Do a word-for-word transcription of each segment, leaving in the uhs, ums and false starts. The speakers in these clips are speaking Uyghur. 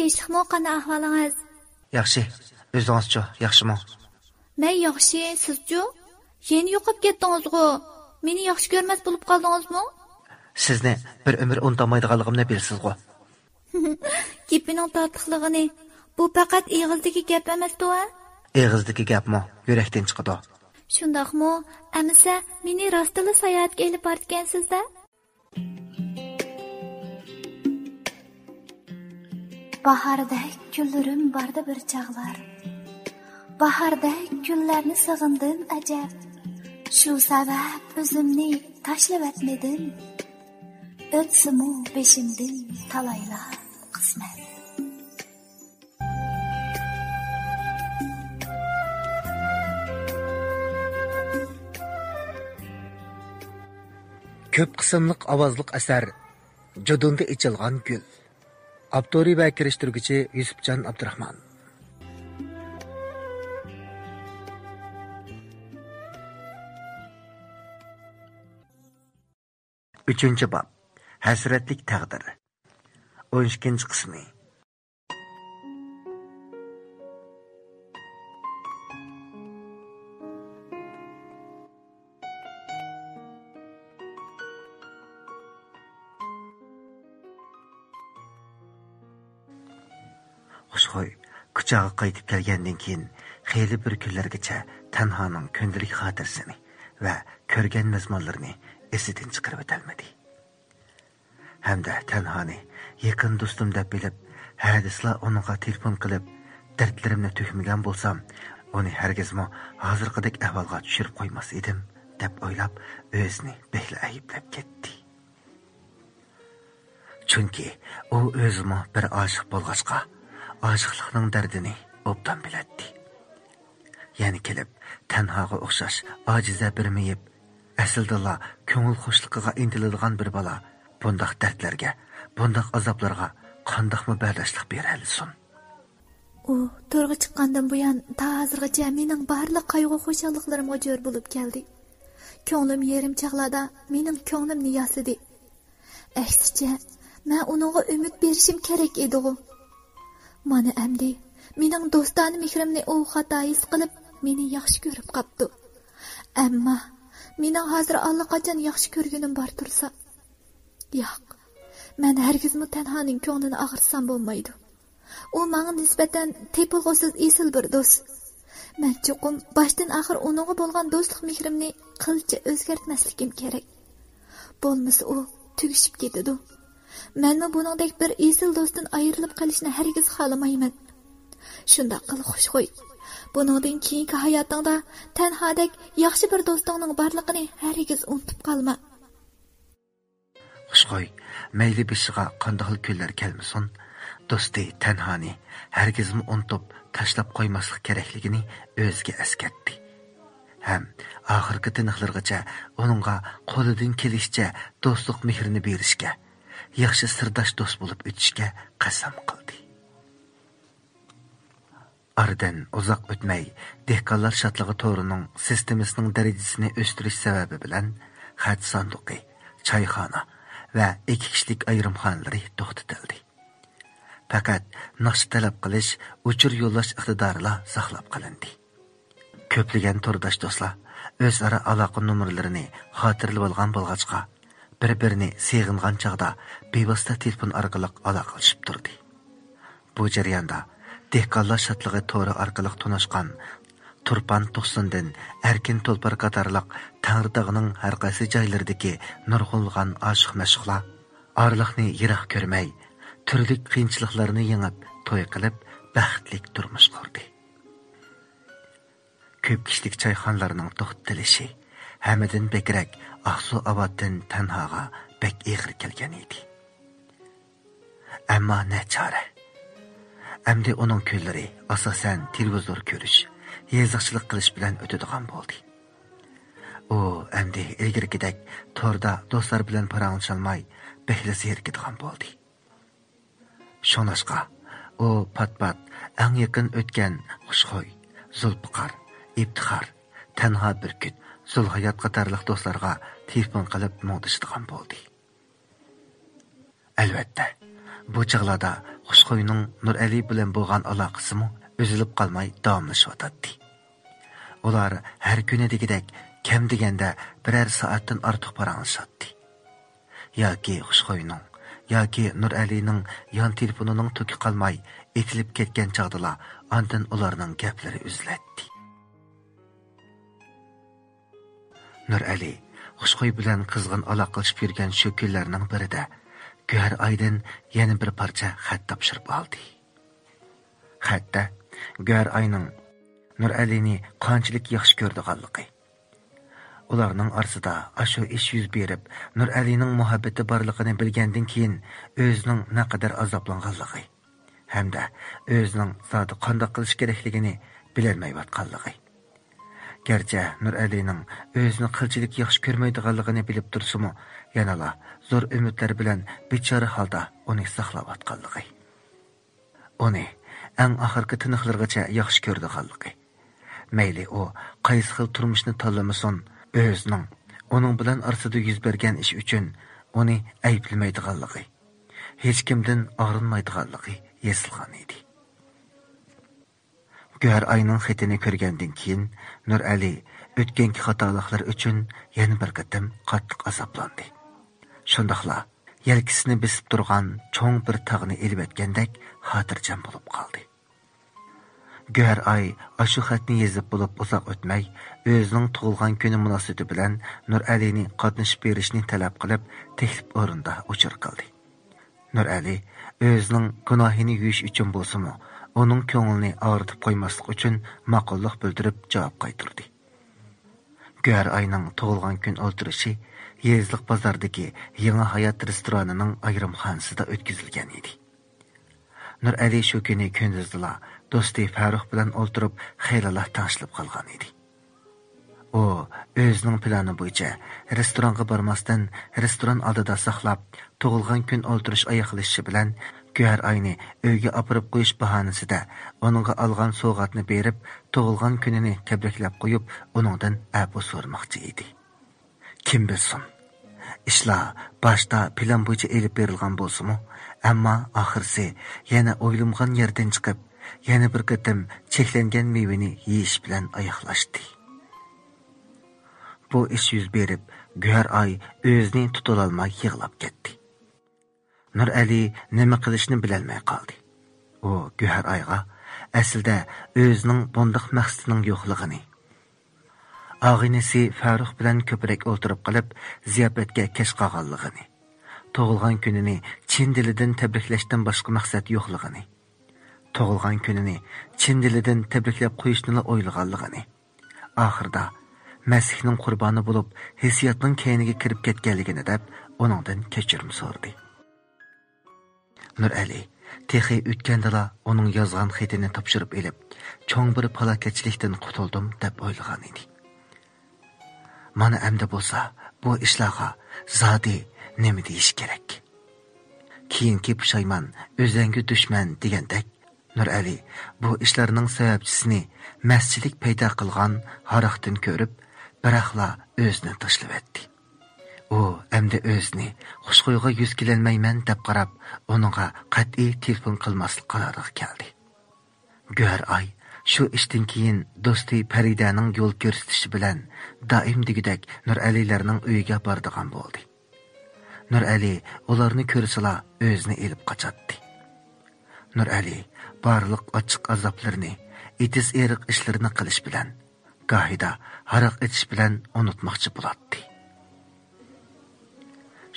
تىنچلىقمۇ؟ قانداق ئەھۋالىڭىز؟ ياخشى. ئۆزىڭىزچۇ، ياخشىمۇ؟ مەن ياخشى، سىزچۇ؟ يەنە يوقاپ كەتتىڭىزغۇ؟ مېنى ياخشى كۆرمەس بولۇپ قالدىڭىزمۇ؟ سىزنى بىر ئۆمۈر ئۇنتالمايدىغانلىقىمنى بىلىسىزغۇ. گېپىنىڭ تاتلىقلىقىنى. بۇ پەقەت ئېغىزدىكى گەپ ئەمەستۇ ھە؟ ئېغىزدىكى گەپمۇ، يۈرەكتىن چىقىدۇ. شۇنداقمۇ؟ ئەمىسە، مېنى راستتىنلا ساياھەتكە ئېلىپ بارىدىكەنسىز-دە؟ باھاردەك كۈنلىرىم باردى بىر چاغلار. باھاردەك كۈنلەرنى سېغىندىم ئەجەب. شۇ سەۋەب ئۆزۈمنى تاشلىۋەتمىدىم. ئۆتسىمۇ بېشىمدىن تالايلار قىسمەت. كۆپ قىسىملىق ئاۋازلىق ئەسەر، جۇدۇندا ئېچىلغان گۈل. ئاپتورى ۋە كىرىشتۈرگۈچى يۈسۈپجان ئابدۇراخمان. ئۈچىنچى باب، ھەسرەتلىك تەقدىر. ئون ئىككىنچى قىسمى. خۇشخۇي كۇچاغا قايتىپ كەلگەندىن كېيىن، خېلى بىر كۈنلەرگىچە تەنھانىڭ كۈندىلىك خاتىرىسىنى ۋە كۆرگەن مەزمۇنلىرىنى ئېسىدىن چىقىرىۋېتەلمىدى. ھەمدە تەنھانى يېقىن دوستۇم دەپ بىلىپ، ھە دېسىلا ئۇنىڭغا تېلېفون قىلىپ، دەردلىرىمنى تۆكمىگەن بولسام، ئۇنى ھەرگىزمۇ ھازىرقىدەك ئەھۋالغا چۈشۈرۈپ قويماس ئىدىم، دەپ ئويلاپ، ئۆزىنى بەكلا ئەيىبلەپ كەتتى. چۈنكى ئۇ ئۆزىمۇ بىر ئاشىق بولغاچقا، ئاشىقلىقنىڭ دەردىنى ئوبدان بىلەتتى. يەنە كېلىپ، تەنھاغا ئوخشاش ئاجىزە بىر مېيىپ، ئەسلىدىلا كۆڭۈل خۇشلۇقىغا ئىنتىلىدىغان بىر بالا بۇنداق دەردلەرگە، بۇنداق ئازابلارغا قانداقمۇ بەرداشلىق بېرەلىسۇن؟ ئۇ تورغا چىققاندىن بۇيان تا ھازىرغىچە مېنىڭ بارلىق قايغۇ-خۇشاللىقلىرىمغا جور بولۇپ كەلدى. كۆڭلۈم يېرىم چاغلاردا مېنىڭ كۆڭلۈمنى ياسىدى. ئەكسىچە، مەن ئۇنىڭغا ئۈمىد بېرىشىم كېرەك ئىدىغۇ. مانا ئەمدى مېنىڭ دوستانە مېھرىمنى ئۇ خاتا ھېس قىلىپ، مېنى ياخشى كۆرۈپ قاپتۇ. ئەمما مېنىڭ ھازىر ئاللىقاچان ياخشى كۆرگىنىم بار تۇرسا. ياق، مەن ھەرگىزمۇ تەنھانىڭ كۆڭلىنى ئاغرىتسام بولمايدۇ. ئۇ ماڭا نىسبەتەن تېپىلغۇسىز ئېسىل بىر دوست. مەن چوقۇم باشتىن ئاخىر ئۇنىڭغا بولغان دوستلۇق مېھرىمنى قىلچە ئۆزگەرتمەسلىكىم كېرەك. بولمىسا ئۇ تۈگىشىپ كېتىدۇ. مەنمۇ بۇنىڭدەك بىر ئېسىل دوستتىن ئايرىلىپ قېلىشنى ھەرگىز خالىمايمەن. شۇنداق قىل، خۇشخۇي. بۇنىڭدىن كېيىنكى ھاياتىڭدا تەنھادەك ياخشى بىر دوستۇڭنىڭ بارلىقىنى ھەرگىز ئۇنتۇپ قالما. خۇشخۇي مەيلى بېشىغا قانداقلا كۈنلەر كەلمىسۇن، دوستى تەنھانى ھەرگىزمۇ ئۇنتۇپ، تاشلاپ قويماسلىق كېرەكلىكىنى ئۆزىگە ئەسكەرتتى. ھەم ئاخىرقى تىنىقلىرىغىچە ئۇنىڭغا قولىدىن كېلىشىچە دوستلۇق مېھرىنى بېرىشكە، ياخشى سىرداش دوست بولۇپ ئۆتۈشكە قەسەم قىلدى. ئارىدىن ئۇزاق ئۆتمەي، دېھقانلار شادلىقى تورىنىڭ سىستېمىسىنىڭ دەرىجىسىنى ئۆستۈرۈش سەۋەبى بىلەن خەت ساندۇقى، چايخانا ۋە ئىككى كىشىلىك ئايرىم خانىلىرى توختىتىلدى. پەقەت ناخشا تەلەپ قىلىش، ئۇچۇر يوللاش ئىقتىدارىلا ساقلاپ قېلىندى. كۆپلىگەن تورداش دوستلار ئۆزئارا ئالاقە نومۇرلىرىنى خاتىرىلىۋالغان بولغاچقا، بىر-بىرىنى سېغىنغان چاغدا بىۋاسىتە تېلېفون ئارقىلىق ئالاقىلىشىپ تۇردى. بۇ جەرياندا دېھقانلار شادلىقى تورى ئارقىلىق تونۇشقان تۇرپان توقسۇندىن ئەركىن تۇلپار قاتارلىق تەڭرىتاغنىڭ ھەر قايسى جايلىرىدىكى نۇرغۇنلىغان ئاشىق-مەشۇقلار ئارىلىقنى يىراق كۆرمەي، تۈرلۈك قىيىنچىلىقلارنى يېڭىپ، توي قىلىپ، بەختلىك تۇرمۇش قۇردى. كۆپ كىشىلىك چايخانىلارنىڭ توختىتىلىشى ھەممىدىن بەكرەك ئاقسۇ ئاۋاتتىن تەنھاغا بەك ئېغىر كەلگەن ئىدى. ئەمما نەچارە؟ ئەمدى ئۇنىڭ كۈنلىرى ئاساسەن تېلېۋىزور كۆرۈش، يېزىقچىلىق قىلىش بىلەن ئۆتىدىغان بولدى. ئۇ ئەمدى ئىلگىرىكىدەك توردا دوستلار بىلەن پاراڭلىشالماي، بەكلا زېرىكىدىغان بولدى. شۇڭلاشقا، ئۇ پات-پات ئەڭ يېقىن ئۆتكەن خۇشخۇي، زۇلپىقار، ئىپتىخار، تەنھا بۈركۈت، زۇلھايات قاتارلىق دوستلارغا تېلېفون قىلىپ مۇڭدىشىدىغان بولدى. ئەلۋەتتە، بۇ چاغلاردا خۇشخۇينىڭ نۇرئەلى بىلەن بولغان ئالاقىسىمۇ ئۈزۈلۈپ قالماي داۋاملىشىۋاتاتتى. ئۇلار ھەر كۈنى دېگۈدەك كەم دېگەندە بىرەر سائەتتىن ئارتۇق پاراڭلىشاتتى. ياكى خۇشخۇينىڭ، ياكى نۇرئەلىنىڭ يان تېلېفونىنىڭ توكى قالماي ئېتىلىپ كەتكەن چاغدىلا ئاندىن ئۇلارنىڭ گەپلىرى ئۈزۈلەتتى. نۇرئەلى خۇشخۇي بىلەن قىزغىن ئالاقىلىشىپ يۈرگەن شۇ كۈنلەرنىڭ بىرىدە گۆھەر ئايدىن يەنە بىر پارچە خەت تاپشۇرۇپ ئالدى. خەتتە گۆھەر ئاينىڭ نۇرئەلىنى قانچىلىك ياخشى كۆرىدىغانلىقى، ئۇلارنىڭ ئارىسىدا ئاشۇ ئىش يۈز بېرىپ، نۇرئەلىنىڭ مۇھەببىتى بارلىقىنى بىلگەندىن كېيىن ئۆزىنىڭ نەقەدەر ئازابلانغانلىقى ھەمدە ئۆزىنىڭ زادى قانداق قىلىش كېرەكلىكىنى بىلەلمەيۋاتقانلىقى. گەرچە نۇرئەلىنىڭ ئۆزىنى قىلچىلىك ياخشى كۆرمەيدىغانلىقىنى بىلىپ تۇرسىمۇ، يەنىلا زور ئۈمىدلەر بىلەن بىچارە ھالدا ئۇنى ساقلاۋاتقانلىقى. ئۇنى ئەڭ ئاخىرقى تىنىقلىرىغىچە ياخشى كۆرىدىغانلىقى. مەيلى ئۇ قايسى خىل تۇرمۇشنى تاللىمىسۇن، ئۆزىنىڭ ئۇنىڭ بىلەن ئارىسىدا يۈز بەرگەن ئىش ئۈچۈن ئۇنى ئەيىبلىمەيدىغانلىقى، ھېچكىمدىن ئاغرىنمايدىغانلىقى يېزىلغان ئىدى. گۆھەر ئاينىڭ خېتىنى كۆرگەندىن كېيىن، نۇرئەلى ئۆتكەنكى خاتالىقلىرى ئۈچۈن يەنە بىر قېتىم قاتتىق ئازابلاندى. شۇنداقلا يەلكىسىنى بېسىپ تۇرغان چوڭ بىر تاغنى ئېلىۋەتكەندەك خاتىرجەم بولۇپ قالدى. گۆھەر ئاي ئاشۇ خەتنى يېزىپ بولۇپ ئۇزاق ئۆتمەي، ئۆزىنىڭ تۇغۇلغان كۈنى مۇناسىۋىتى بىلەن نۇرئەلىنى قاتنىشىپ بېرىشنى تەلەپ قىلىپ، تەكلىپ ئورنىدا ئۇچۇر قىلدى. نۇرئەلى ئۆزىنىڭ گۇناھىنى يۇيۇش ئۈچۈن بولسىمۇ، ئۇنىڭ كۆڭلىنى ئاغرىتىپ قويماسلىق ئۈچۈن ماقۇللۇق بىلدۈرۈپ جاۋاب قايتۇردى. گۆھەر ئاينىڭ تۇغۇلغان كۈن ئولتۇرۇشى يېزىلىق بازاردىكى يېڭى ھايات رېستورانىنىڭ ئايرىمخانىسىدا ئۆتكۈزۈلگەن ئىدى. نۇرئەلى شۇ كۈنى كۈندۈزدىلا دوستى فەرۇخ بىلەن ئولتۇرۇپ خېلىلا تەڭشىلىپ قالغان ئىدى. ئۇ ئۆزىنىڭ پىلانى بويىچە رېستورانغا بارماستىن، رېستوران ئالدىدا ساقلاپ، تۇغۇلغان كۈن ئولتۇرۇش ئاياغلىشىشى بىلەن گۆھەر ئاينى ئۆيگە ئاپىرىپ قويۇش باھانىسىدە ئۇنىڭغا ئالغان سوۋغاتنى بېرىپ، تۇغۇلغان كۈنىنى تەبرىكلەپ قويۇپ، ئۇنىڭدىن ئەپۇ سورىماقچى ئىدى. كىم بىلسۇن، ئىشلار باشتا پىلان بويىچە ئېلىپ بېرىلغان بولسىمۇ، ئەمما ئاخىرسى يەنە ئويلىمىغان يەردىن چىقىپ، يەنە بىر قېتىم چەكلەنگەن مېۋىنى يېيىش بىلەن ئاياغلاشتى. بۇ ئىش يۈز بېرىپ، گۆھەر ئاي ئۆزىنى تۇتۇۋالالماي يىغلاپ كەتتى. نۇرئەلى نېمە قىلىشنى بىلەلمەي قالدى. ئۇ گۆھەر ئايغا ئەسلىدە ئۆزىنىڭ بۇنداق مەقسىتىنىڭ يوقلۇقىنى، ئاغىنىسى فەرۇخ بىلەن كۆپرەك ئولتۇرۇپ قېلىپ، زىياپەتكە كەچ قالغانلىقىنى، تۇغۇلغان كۈنىنى چىن دىلىدىن تەبرىكلەشتىن باشقا مەقسەت يوقلۇقىنى، تۇغۇلغان كۈنىنى چىن دىلىدىن تەبرىكلەپ قويۇشنىلا ئويلىغانلىقىنى، ئاخىرىدا مەسلىكنىڭ قۇربانى بولۇپ، ھېسسىياتنىڭ كەينىگە كىرىپ كەتكەنلىكىنى دەپ، ئۇنىڭدىن كەچۈرۈم سورىدى. نۇرئەلى تېخى ئۆتكەندىلا ئۇنىڭ يازغان خېتىنى تاپشۇرۇپ ئېلىپ، چوڭ بىر پالاكەتچىلىكتىن قۇتۇلدۇم دەپ ئويلىغان ئىدى. مانا ئەمدى بولسا بۇ ئىشلارغا زادى نېمە دېيىش كېرەك؟ كېيىنكى پۇشايمان ئۆزەڭگە دۈشمەن دېگەندەك، نۇرئەلى بۇ ئىشلارنىڭ سەۋەبچىسىنى مەستچىلىك پەيدا قىلغان ھاراقتىن كۆرۈپ، بىراقلا ئۆزىنى تاشلىۋەتتى. ئۇ ئەمدى ئۆزىنى خۇشخۇيغا يۈز كېلەلمەيمەن دەپ قاراپ، ئۇنىڭغا قەتئىي تېلېفون قىلماسلىق قارارىغا كەلدى. گۆھەر ئاي شۇ ئىشتىن كېيىن دوستى پەرىدەنىڭ يول كۆرسىتىشى بىلەن دائىم دېگۈدەك نۇرئەلىلەرنىڭ ئۆيىگە بارىدىغان بولدى. نۇرئەلى ئۇلارنى كۆرسىلا ئۆزىنى ئېلىپ قاچاتتى. نۇرئەلى بارلىق ئاچچىق ئازابلىرىنى، ئېتىز-ئېرىق ئىشلىرىنى قىلىش بىلەن، گاھىدا ھاراق ئىچىش بىلەن ئۇنتۇماقچى بولاتتى.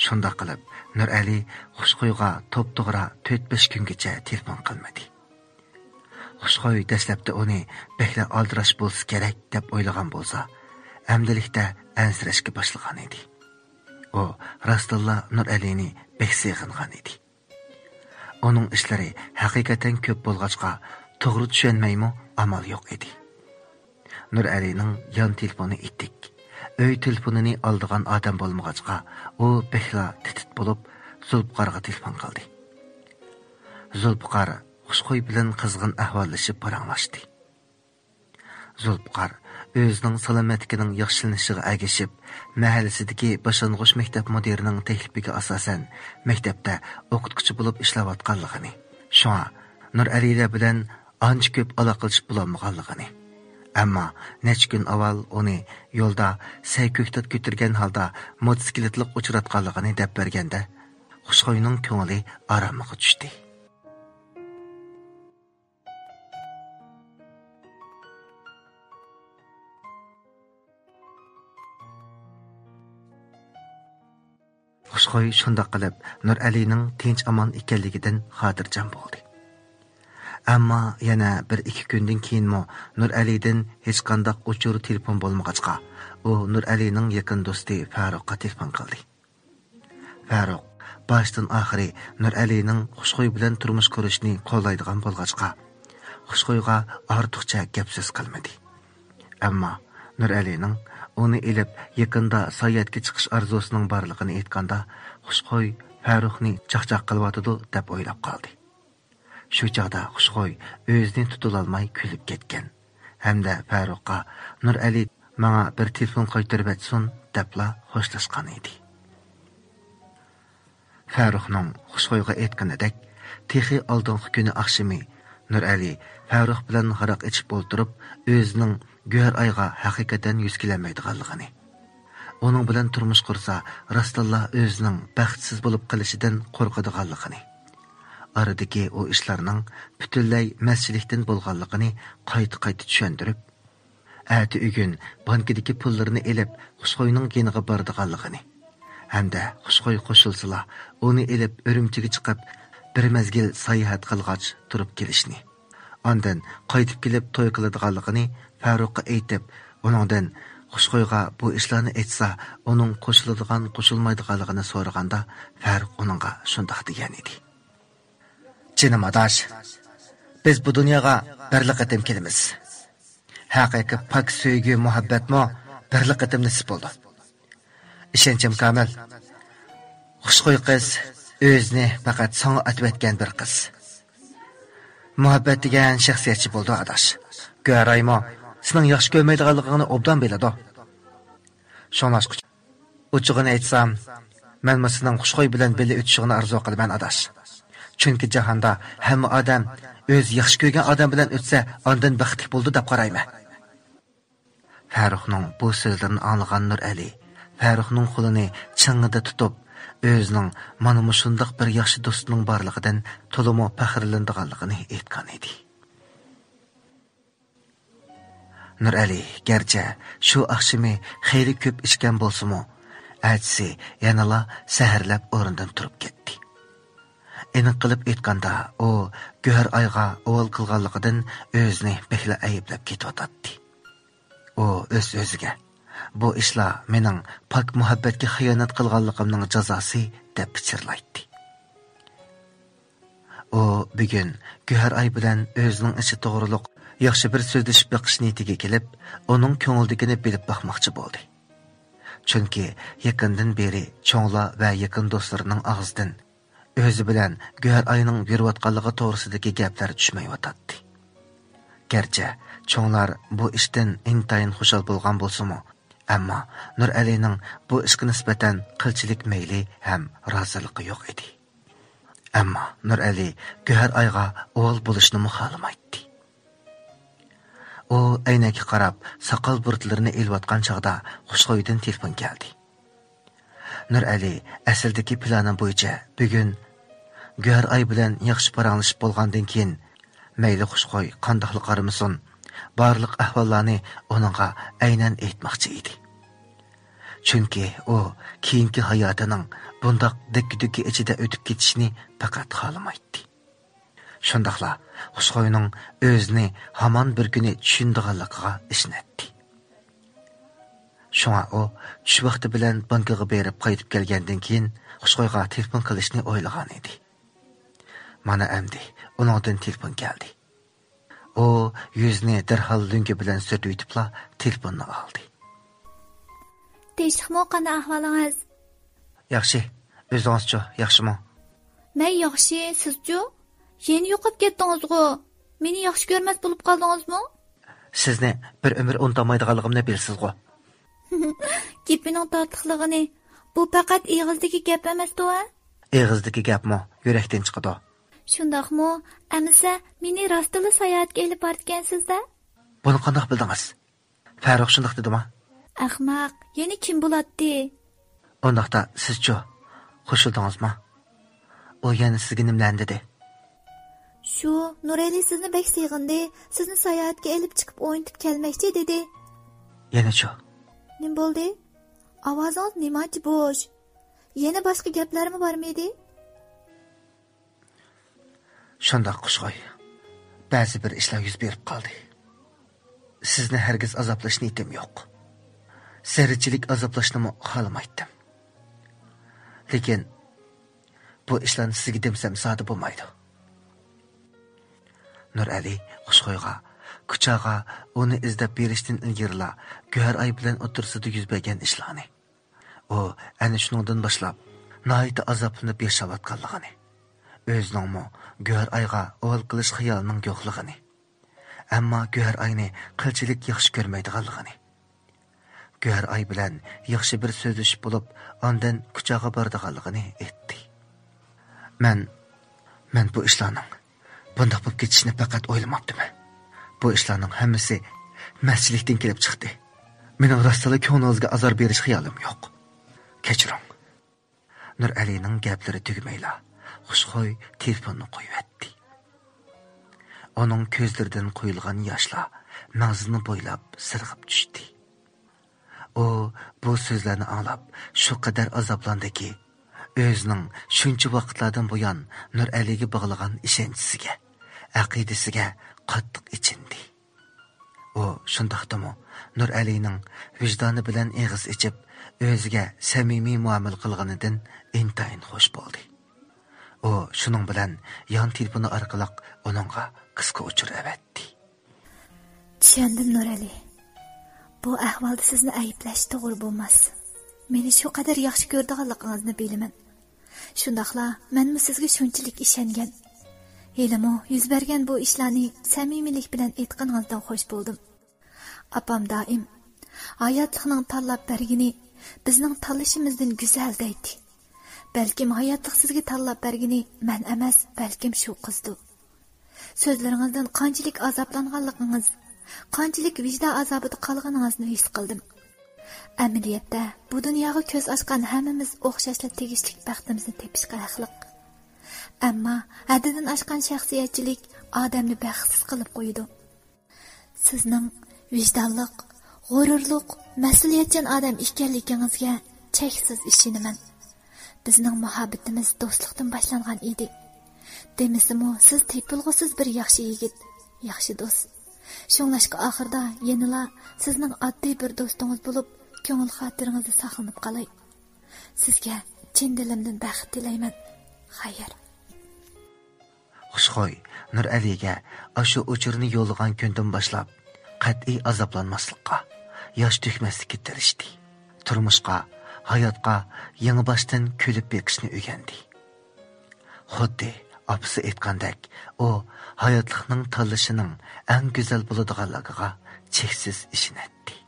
شۇنداق قىلىپ، نۇرئەلى خۇشخۇيغا توپتوغرا تۆت-بەش كۈنگىچە تېلېفون قىلمىدى. خۇشخۇي دەسلەپتە ئۇنى بەكلا ئالدىراش بولسا كېرەك دەپ ئويلىغان بولسا، ئەمدىلىكتە ئەنسىرەشكە باشلىغان ئىدى. ئۇ راستتىنلا نۇرئەلىنى بەك سېغىنغان ئىدى. ئۇنىڭ ئىشلىرى ھەقىقەتەن كۆپ بولغاچقا، توغرا چۈشەنمەيمۇ ئامال يوق ئىدى. نۇرئەلىنىڭ يان تېلېفونى ئىتتىك. ئۆي تېلېفونىنى ئالىدىغان ئادەم بولمىغاچقا، ئۇ بەكلا تىتىت بولۇپ، زۇلپىقارغا تېلېفون قىلدى. زۇلپىقار خۇشخۇي بىلەن قىزغىن ئەھۋاللىشىپ پاراڭلاشتى. زۇلپىقار ئۆزىنىڭ سالامەتلىكىنىڭ ياخشىلىنىشىغا ئەگىشىپ، مەھەللىسىدىكى باشلانغۇچ مەكتەپ مۇدىرىنىڭ تەكلىپىگە ئاساسەن، مەكتەپتە ئوقۇتقۇچى بولۇپ ئىشلەۋاتقانلىقىنى، شۇڭا نۇرئەلىلەر بىلەن ئانچە كۆپ ئالاقىلىشىپ بولالمىغانلىقىنى، ئەمما نەچچە كۈن ئاۋۋال ئۇنى يولدا سەي كۆكتات كۆتۈرگەن ھالدا موتوسىكلىتلىق ئۇچراتقانلىقىنى دەپ بەرگەندە، خۇشخۇينىڭ كۆڭلى ئارامىغا چۈشتى. خۇشخۇي شۇنداق قىلىپ نۇرئەلىنىڭ تىنچ-ئامان ئىكەنلىكىدىن خاتىرجەم بولدى. ئەمما يەنە بىر-ئىككى كۈندىن كېيىنمۇ نۇرئەلىدىن ھېچقانداق ئۇچۇر، تېلېفون بولمىغاچقا، ئۇ نۇرئەلىنىڭ يېقىن دوستى فاروققا تېلېفون قىلدى. فاروق باشتىن-ئاخىرى نۇرئەلىنىڭ خۇشخۇي بىلەن تۇرمۇش قۇرۇشىنى قوللايدىغان بولغاچقا، خۇشخۇيغا ئارتۇقچە گەپ-سۆز قىلمىدى. ئەمما نۇرئەلىنىڭ ئۇنى ئېلىپ يېقىندا ساياھەتكە چىقىش ئارزۇسىنىڭ بارلىقىنى ئېيتقاندا، خۇشخۇي فاروقنى چاقچاق قىلىۋاتىدۇ دەپ ئويلاپ قالدى. شۇ چاغدا خۇشخۇي ئۆزىنى تۇتۇۋالالماي كۈلۈپ كەتكەن ھەمدە فاروققا، «نۇرئەلى، ماڭا بىر تېلېفون قايتۇرۇۋەتسۇن» دەپلا خوشلاشقان ئىدى. فاروقنىڭ خۇشخۇيغا ئېيتقىنىدەك، تېخى ئالدىنقى كۈنى ئاخشىمى نۇرئەلى فاروق بىلەن ھاراق ئىچىپ ئولتۇرۇپ، ئۆزىنىڭ گۆھەر ئايغا ھەقىقەتەن يۈز كېلەلمەيدىغانلىقىنى، ئۇنىڭ بىلەن تۇرمۇش قۇرسا راستتىنلا ئۆزىنىڭ بەختسىز بولۇپ قېلىشىدىن قورقىدىغانلىقىنى، ئارىدىكى ئۇ ئىشلارنىڭ پۈتۈنلەي مەسچىلىكتىن بولغانلىقىنى قايتا-قايتا چۈشەندۈرۈپ، ئەتە-ئۆگۈن بانكىدىكى پۇللىرىنى ئېلىپ خۇشخۇينىڭ يېنىغا بارىدىغانلىقىنى ھەمدە خۇشخۇي قوشۇلسىلا، ئۇنى ئېلىپ ئۈرۈمچىگە چىقىپ، بىر مەزگىل ساياھەت قىلغاچ تۇرۇپ كېلىشنى، ئاندىن قايتىپ كېلىپ توي قىلىدىغانلىقىنى فاروققا ئېيتىپ، ئۇنىڭدىن خۇشخۇيغا بۇ ئىشلارنى ئېيتسا، ئۇنىڭ قوشۇلىدىغان، قوشۇلمايدىغانلىقىنى سورىغاندا، فاروق ئۇنىڭغا شۇنداق دېگەن ئىدى. جېنىم ئاداش، بىز بۇ دۇنياغا بىرلا قېتىم كېلىمىز. ھەقىقىي پاك سۆيگۈ، مۇھەببەتمۇ بىرلا قېتىم نېسىپ بولىدۇ. ئىشەنچىم كامىل. خۇشخۇي قىز ئۆزىنى پەقەت ساڭا ئاتىۋەتكەن بىر قىز. مۇھەببەت دېگەن شەخسىيەتچى بولىدۇ، ئاداش. گۆھەرايمۇ سېنىڭ ياخشى كۆرمەيدىغانلىقىڭنى ئوبدان بىلىدۇ. شۇڭلاشقا، ئوچۇقىنى ئېيتسام، مەنمۇ سېنىڭ خۇشخۇي بىلەن بىللە ئۆتۈشۈڭنى ئارزۇ قىلىمەن، ئاداش. چۈنكى جاھاندا ھەممە ئادەم ئۆزى ياخشى كۆرگەن ئادەم بىلەن ئۆتسە، ئاندىن بەختلىك بولىدۇ دەپ قارايمەن. فەرۇقنىڭ بۇ سۆزلىرىنى ئاڭلىغان نۇرئەلى فەرۇقنىڭ قولىنى چىڭڭىدە تۇتۇپ، ئۆزىنىڭ مانا مۇشۇنداق بىر ياخشى دوستىنىڭ بارلىقىدىن تولىمۇ پەخىرلىنىدىغانلىقىنى ئېيتقان ئىدى. نۇرئەلى گەرچە شۇ ئاخشىمى خېلى كۆپ ئىچكەن بولسىمۇ، ئەتىسى يەنىلا سەھەرلەپ ئورنىدىن تۇرۇپ كەتتى. ئېنىق قىلىپ ئېيتقاندا، ئۇ گۆھەر ئايغا ئۇۋال قىلغانلىقىدىن ئۆزىنى بەكلا ئەيىبلەپ كېتىۋاتاتتى. ئۇ ئۆز-ئۆزىگە، «بۇ ئىشلار مېنىڭ پاك مۇھەببەتكە خىيانەت قىلغانلىقىمنىڭ جازاسى» دەپ پىچىرلايتتى. ئۇ بۈگۈن گۆھەر ئاي بىلەن ئۆزىنىڭ ئىشى توغرۇلۇق ياخشى بىر سۆزلىشىپ بېقىش نىيىتىگە كېلىپ، ئۇنىڭ كۆڭلىدىكىنى بىلىپ باقماقچى بولدى. چۈنكى يېقىندىن بېرى چوڭلار ۋە يېقىن دوستلىرىنىڭ ئاغزىدىن ئۆزى بىلەن گۆھەر ئاينىڭ يۈرۈۋاتقانلىقى توغرىسىدىكى گەپلەر چۈشمەيۋاتاتتى. گەرچە چوڭلار بۇ ئىشتىن ئىنتايىن خۇشال بولغان بولسىمۇ، ئەمما نۇرئەلىنىڭ بۇ ئىشقا نىسبەتەن قىلچىلىك مەيلى ھەم رازىلىقى يوق ئىدى. ئەمما نۇرئەلى گۆھەر ئايغا ئۇۋال بولۇشنىمۇ خالىمايتتى. ئۇ ئەينەككە قاراپ، ساقال بۇرۇتلىرىنى ئېلىۋاتقان چاغدا خۇشخۇيدىن تېلېفون كەلدى. نۇرئەلى ئەسلىدىكى پىلانى بويىچە بۈگۈن گۆھەر ئاي بىلەن ياخشى پاراڭلىشىپ بولغاندىن كېيىن، مەيلى خۇشخۇي قانداقلا قارىمىسۇن، بارلىق ئەھۋاللارنى ئۇنىڭغا ئەينەن ئېيتماقچى ئىدى. چۈنكى ئۇ كېيىنكى ھاياتىنىڭ بۇنداق دەككە-دۈككە ئىچىدە ئۆتۈپ كېتىشىنى پەقەت خالىمايتتى. شۇنداقلا خۇشخۇينىڭ ئۆزىنى ھامان بىر كۈنى چۈشىنىدىغانلىقىغا ئىشىنەتتى. شۇڭا ئۇ چۈش ۋاقتى بىلەن بانكىغا بېرىپ قايتىپ كەلگەندىن كېيىن، خۇشخۇيغا تېلېفون قىلىشنى ئويلىغان ئىدى. مانا ئەمدى ئۇنىڭدىن تېلېفون كەلدى. ئۇ يۈزىنى دەرھال لۆڭگە بىلەن سۈرتۈۋېتىپلا تېلېفوننى ئالدى. تىنچلىقمۇ؟ قانداق ئەھۋالىڭىز؟ ياخشى. ئۆزىڭىزچۇ، ياخشىمۇ؟ مەن ياخشى، سىزچۇ؟ يەنە يوقاپ كەتتىڭىزغۇ؟ مېنى ياخشى كۆرمەس بولۇپ قالدىڭىزمۇ؟ سىزنى بىر ئۆمۈر ئۇنتالمايدىغانلىقىمنى بىلىسىزغۇ؟ گېپىنىڭ تاتلىقلىقىنى، بۇ پەقەت ئېغىزدىكى گەپ ئەمەستۇ ھە؟ ئېغىزدىكى گەپمۇ يۈرەكتىن چىقىدۇ. شۇنداقمۇ؟ ئەمىسە، مېنى راستتىنلا ساياھەتكە ئېلىپ بارىدىكەنسىز-دە؟ بۇنى قانداق بىلدىڭىز؟ پەرۇق شۇنداق دېدىما؟ ئەخمەق، يەنە كىم بولاتتى؟ ئۇنداقتا سىزچۇ؟ قوشۇلدىڭىزمۇ؟ ئۇ يەنە سىزگە نېمىلەرنى دېدى؟ شۇ، نۇرئەلى سىزنى بەك سېغىندى، سىزنى ساياھەتكە ئېلىپ چىقىپ ئوينىتىپ كەلمەكچى دېدى. يەنىچۇ؟ نېمە بولدى؟ ئاۋازىڭىز نېمانچە بوش؟ يەنە باشقا گەپلەرمۇ بارمىدى؟ شۇنداق، خۇشخۇي. بەزى بىر ئىشلار يۈز بېرىپ قالدى. سىزنى ھەرگىز ئازابلاش نىيىتىم يوق. زەررىچىلىك ئازابلاشنىمۇ خالىمايتتىم. لېكىن بۇ ئىشلارنى سىزگە دېمىسەم زادى بولمايدۇ. نۇرئەلى خۇشخۇيغا، كۇچاغا ئۇنى ئىزدەپ بېرىشتىن ئىلگىرىلا گۆھەر ئاي بىلەن ئوتتۇرىسىدا يۈز بەرگەن ئىشلارنى، ئۇ ئەنە شۇنىڭدىن باشلاپ ناھايىتى ئازابلىنىپ ياشاۋاتقانلىقىنى، ئۆزىنىڭمۇ گۆھەر ئايغا ئاۋال قىلىش خىيالىنىڭ يوقلۇقىنى، ئەمما گۆھەر ئاينى قىلچىلىك ياخشى كۆرمەيدىغانلىقىنى، گۆھەر ئاي بىلەن ياخشى بىر سۆزلىشىپ بولۇپ، ئاندىن كۇچاغا بارىدىغانلىقىنى ئېيتتى. مەن، مەن بۇ ئىشلارنىڭ بۇنداق بولۇپ كېتىشىنى پەقەت ئويلىماپتىمەن. بۇ ئىشلارنىڭ ھەممىسى مەستچىلىكتىن كېلىپ چىقتى. مېنىڭ راستلا كۆڭلىڭىزگە ئازار بېرىش خىيالىم يوق. كەچۈرۈڭ. نۇرئەلىنىڭ گەپلىرى تۈگىمەيلا، خۇشخۇي تېلېفوننى قويۇۋەتتى. ئۇنىڭ كۆزلىرىدىن قۇيۇلغان ياشلار مەڭزىنى بويلاپ سىرغىپ چۈشتى. ئۇ بۇ سۆزلەرنى ئاڭلاپ، شۇ قەدەر ئازابلاندىكى، ئۆزىنىڭ شۇنچە ۋاقىتلاردىن بۇيان نۇرئەلىگە باغلىغان ئىشەنچىسىگە، ئەقىدىسىگە قاتتىق ئېچىندى. ئۇ شۇنداقتىمۇ نۇرئەلىنىڭ ۋىجدانى بىلەن ئېغىز ئېچىپ، ئۆزىگە سەمىمىي مۇئامىلە قىلغىنىدىن ئىنتايىن خۇش بولدى. ئۇ شۇنىڭ بىلەن يان تېلېفونى ئارقىلىق ئۇنىڭغا قىسقا ئۇچۇر ئەۋەتتى. چۈشەندىم، نۇرئەلى. بۇ ئەھۋالدا سىزنى ئەيىبلەش توغرا بولماس. مېنى شۇ قەدەر ياخشى كۆرىدىغانلىقىڭىزنى بىلىمەن. شۇنداقلا مەنمۇ سىزگە شۇنچىلىك ئىشەنگەن. ھېلىمۇ يۈز بەرگەن بۇ ئىشلارنى سەمىمىيلىك بىلەن ئېيتقىنىڭىزدىن خوش بولدۇم. ئاپام دائىم، «ھاياتلىقنىڭ تاللاپ بەرگىنى بىزنىڭ تاللىشىمىزدىن گۈزەل» دەيتتى. بەلكىم ھاياتلىق سىزگە تاللاپ بەرگىنى مەن ئەمەس، بەلكىم شۇ قىزدۇ. سۆزلىرىڭىزدىن قانچىلىك ئازابلانغانلىقىڭىز، قانچىلىك ۋىجدان ئازابىدا قالغىنىڭىزنى ھېس قىلدىم. ئەمەلىيەتتە، بۇ دۇنياغا كۆز ئاچقان ھەممىمىز ئوخشاشلا تېگىشلىك بەختىمىزنى تېپىشقا ھەقلىق. ئەمما ھەددىدىن ئاشقان شەخسىيەتچىلىك ئادەمنى بەختسىز قىلىپ قويىدۇ. سىزنىڭ ۋىجدانلىق، غۇرۇرلۇق، مەسئۇلىيەتچان ئادەم ئىكەنلىكىڭىزگە چەكسىز ئىشىنىمەن. بىزنىڭ مۇھەببىتىمىز دوستلۇقتىن باشلانغان ئىدى. دېمىسىمۇ، سىز تېپىلغۇسىز بىر ياخشى يىگىت، ياخشى دوست. شۇڭلاشقا ئاخىرىدا يەنىلا سىزنىڭ ئاددىي بىر دوستىڭىز بولۇپ، كۆڭۈل خاتىرىڭىزدە ساقلىنىپ قالاي. سىزگە چىن دىلىمدىن بەخت تىلەيمەن. خەير. خۇشخۇي نۇرئەلىگە ئاشۇ ئۇچۇرنى يوللىغان كۈندىن باشلاپ، قەتئىي ئازابلانماسلىققا، ياش تۆكمەسلىككە تىرىشتى. تۇرمۇشقا، ھاياتقا يېڭىباشتىن كۈلۈپ بېقىشنى ئۆگەندى. خۇددى ئاپىسى ئېيتقاندەك، ئۇ ھاياتلىقنىڭ تاللىشىنىڭ ئەڭ گۈزەل بولىدىغانلىقىغا چەكسىز ئىشىنەتتى.